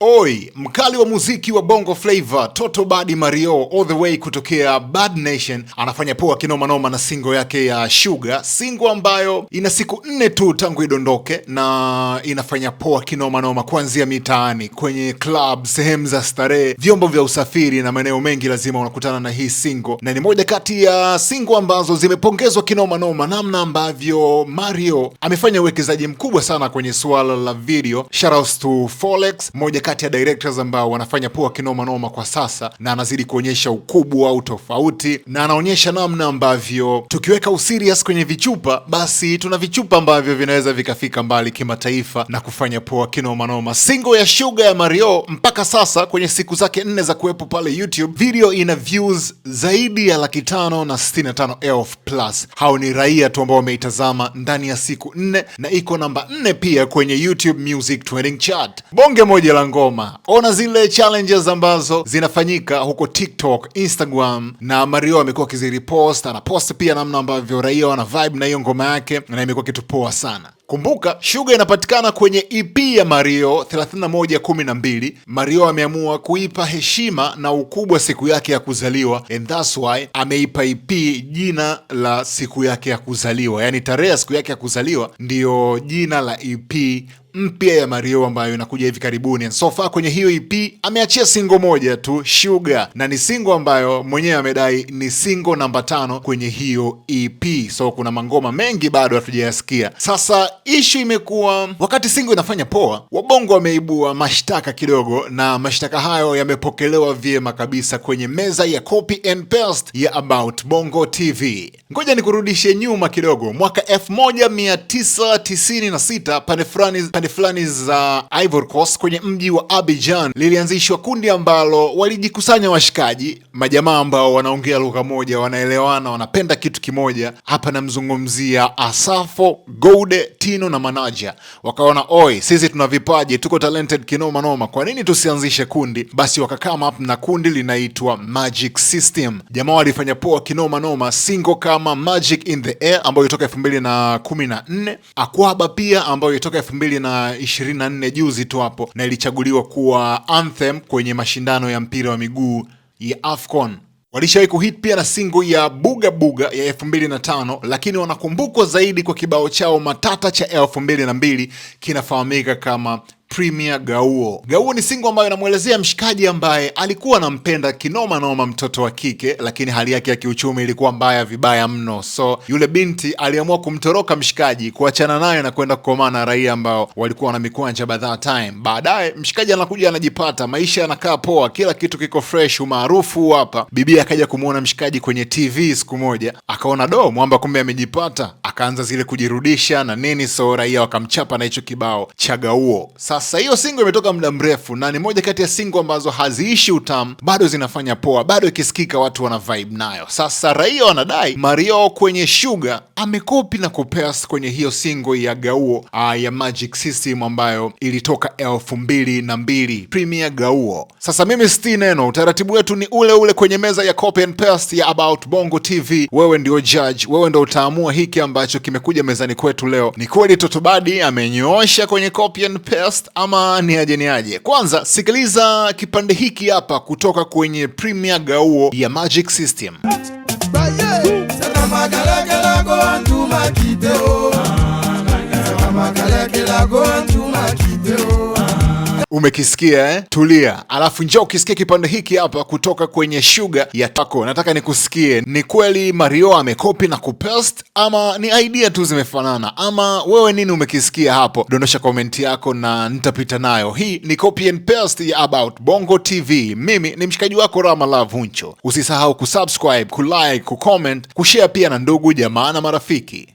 Oi, mkali wa muziki wa Bongo Flava Toto Badi Mario all the way kutokea Bad Nation anafanya poa kinoma noma na single yake ya Sugar, single ambayo ina siku 4 tu tangu idondoke na inafanya poa kinoma noma kuanzia mitaani, kwenye club, sehemu za starehe, vyombo vya usafiri na maeneo mengi, lazima unakutana na hii single, na ni moja kati ya single ambazo zimepongezwa kinoma noma, namna ambavyo Mario amefanya uwekezaji mkubwa sana kwenye suala la video. Shoutouts to Folex, moja kati ya directors ambao wanafanya poa kinoma noma kwa sasa, na anazidi kuonyesha ukubwa au tofauti, na anaonyesha namna ambavyo tukiweka userious kwenye vichupa, basi tuna vichupa ambavyo vinaweza vikafika mbali kimataifa na kufanya poa kinoma noma. Single ya Sugar ya Mario mpaka sasa kwenye siku zake 4 za kuwepo pale YouTube, video ina views zaidi ya 565,000 plus. Hao ni raia tu ambao wameitazama ndani ya siku 4, na iko namba 4 pia kwenye YouTube Music Trending Chart. Bonge moja la ngoma. Ona zile challenges ambazo zinafanyika huko TikTok, Instagram, na Mario amekuwa akizirepost, anapost pia namna ambavyo raia wana vibe na hiyo ngoma yake, na imekuwa kitu poa sana. Kumbuka Sugar inapatikana kwenye EP ya Mario 3112. Mario ameamua kuipa heshima na ukubwa siku yake ya kuzaliwa, and that's why ameipa EP jina la siku yake ya kuzaliwa, yaani tarehe ya siku yake ya kuzaliwa ndiyo jina la EP mpya ya Mario ambayo inakuja hivi karibuni. And so far kwenye hiyo EP ameachia single moja tu, Sugar, na ni single ambayo mwenyewe amedai ni single namba 5 kwenye hiyo EP. So kuna mangoma mengi bado hatujayasikia. Sasa issue imekuwa wakati single inafanya poa, wabongo wameibua mashtaka kidogo, na mashtaka hayo yamepokelewa vyema kabisa kwenye meza ya copy and paste ya About Bongo TV. Ngoja nikurudishe nyuma kidogo, mwaka 1996 pande fulani za Ivory Coast kwenye mji wa Abidjan lilianzishwa kundi ambalo walijikusanya washikaji, majamaa ambao wanaongea lugha moja, wanaelewana, wanapenda kitu kimoja. Hapa namzungumzia Asafo, Goude, Tino na Manaja. Wakaona oi, sisi tuna vipaji, tuko talented kinoma noma, kwa nini tusianzishe kundi? Basi wakacome up na kundi linaitwa Magic System. Jamaa walifanya poa kinoma noma, single kama Magic in the Air ambayo ilitoka 2014, Akwaba pia ambayo ilitoka 2024 juzi tu hapo, na ilichaguliwa kuwa anthem kwenye mashindano ya mpira wa miguu ya AFCON. Walishawahi kuhit pia na single ya Buga Buga ya 2005, lakini wanakumbukwa zaidi kwa kibao chao matata cha 2002 kinafahamika kama Premier Gauo. Gauo ni single ambayo inamwelezea mshikaji ambaye alikuwa anampenda kinoma noma mtoto wa kike, lakini hali yake ya kiuchumi ilikuwa mbaya vibaya mno. So yule binti aliamua kumtoroka mshikaji, kuachana naye na kwenda kukomaa na raia ambao walikuwa na mikwanja by that time. Baadaye mshikaji anakuja anajipata, maisha yanakaa poa, kila kitu kiko fresh, umaarufu hapa. Bibi akaja kumuona mshikaji kwenye TV siku moja, akaona do mwamba, kumbe amejipata, akaanza zile kujirudisha na nini, so raia wakamchapa na hicho kibao cha Gauo. Sasa hiyo single imetoka muda mrefu na ni moja kati ya single ambazo haziishi utamu, bado zinafanya poa, bado ikisikika watu wana vibe nayo. Sasa raia wanadai Mario kwenye Sugar amekopi na kupaste kwenye hiyo single ya Gauo ya Magic System ambayo ilitoka 2002, Premier Gauo. Sasa mimi siti neno, utaratibu wetu ni ule ule kwenye meza ya copy and paste ya About Bongo TV. Wewe ndio judge, wewe ndio utaamua hiki ambacho kimekuja mezani kwetu leo. Ni kweli Toto Badi amenyoosha kwenye copy and paste ama ni aje ni aje? Kwanza sikiliza kipande hiki hapa kutoka kwenye Premier Gauo ya Magic System. Saka go antuma kiteo. Saka go antuma kiteo. Umekisikia eh? Tulia, alafu njoo ukisikia kipande hiki hapa kutoka kwenye Sugar ya Tako. Nataka nikusikie, ni kweli Mario amekopi na kupaste ama ni idea tu zimefanana, ama wewe nini umekisikia hapo? Dondosha komenti yako na nitapita nayo. Hii ni copy and paste ya About Bongo TV. Mimi ni mshikaji wako Rama Love Huncho. Usisahau kusubscribe, kulike, kucomment, kushare pia na ndugu jamaa na marafiki.